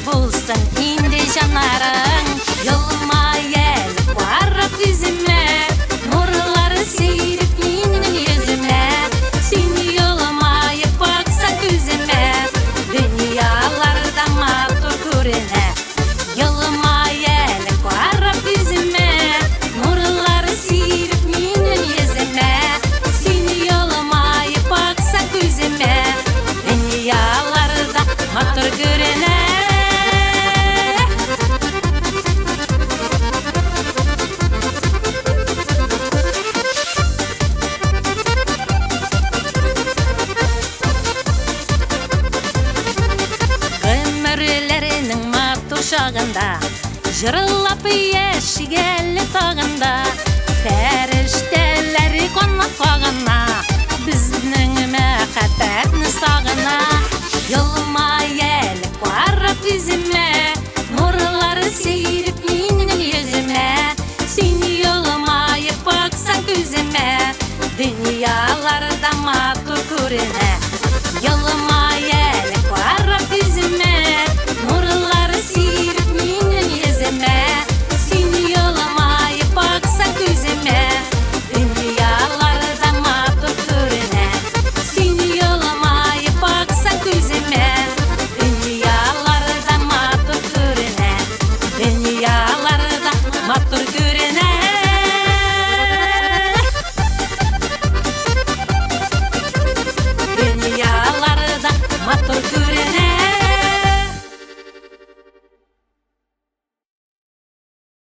Булсын инде җаннарың. Елмай әле карап йөземә, нурлар сиреп минем йөземә. Син елмаеп баксаң күземә, дөньялар да матур күренә. Елмай әле карап йөземә, нурлар сиреп минем йөземә. Син елмаеп баксаң күземә, дөньялар да матур күренә. Гомерләренең матур чагында җырлап яшик әле тагында. Фәрештәләр канат кагына, безнең мәхәббәтне сагына. Елмай әле карап йөземә, нурлар сиреп